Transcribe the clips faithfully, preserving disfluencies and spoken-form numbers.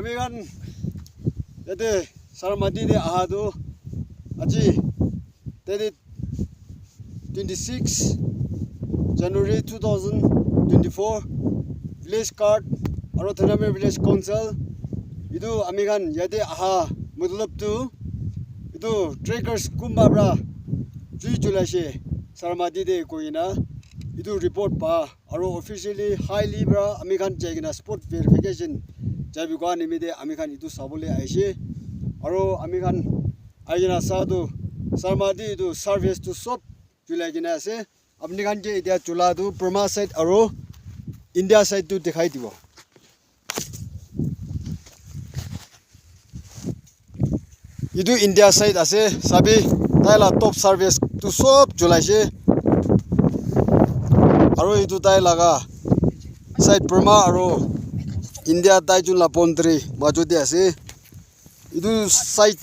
Ami khan yate Saramati te aha tu aji tate twenty six January two thousand twenty four, village guard aro Thanamir village council, etu ami khan yate aha matlab tu etu trekkers kunba pra jui chulaishe Saramati te koina etu report pa, aro officially highly pra ami khan jai kena spot verification jabi koa nimite ami khan etu sabole aishe. Aro ami khan ahi kena sa tu Saramati etu service tu sob chulai kena ase. Apni khan ke etia chula tu Burma side aro India side tu dikhai dibo. Etu India side ase, sabi, tai la top service tu sob chulaishe. Aro etu tai laga side Burma aro India tai jun la boundary majo te ase. Etu side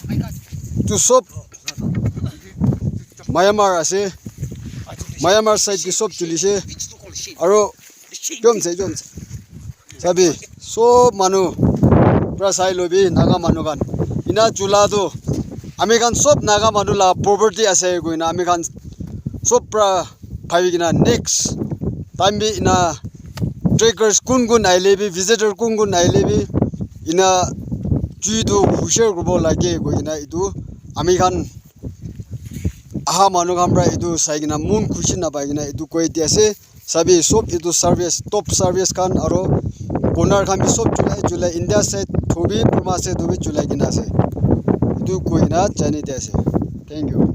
tu sob Myanmar ase. Myanmar side ke sob chulishe. Aro jom se, jom se. Sabi, sob manu pra sai lobi Naga manu khan. Ina chula tu ami khan sob Naga manu la property ase koina ami khan sob pra bhabi kena next time bi ina trekkers kun kun ahile bi, visitor kun kun ahile bi, ina jui tu hushar kuribo lage koi kena etu ami khan aha manu khan pra etu sai kena mon khushi napai kena etu koi di ase. Sabi, sob etu service, top service khan aro boner khan bi sob chulai chulai India side hobi Burma side hobi chulai kena ase. Etu koi kena jani di ase. Thank you.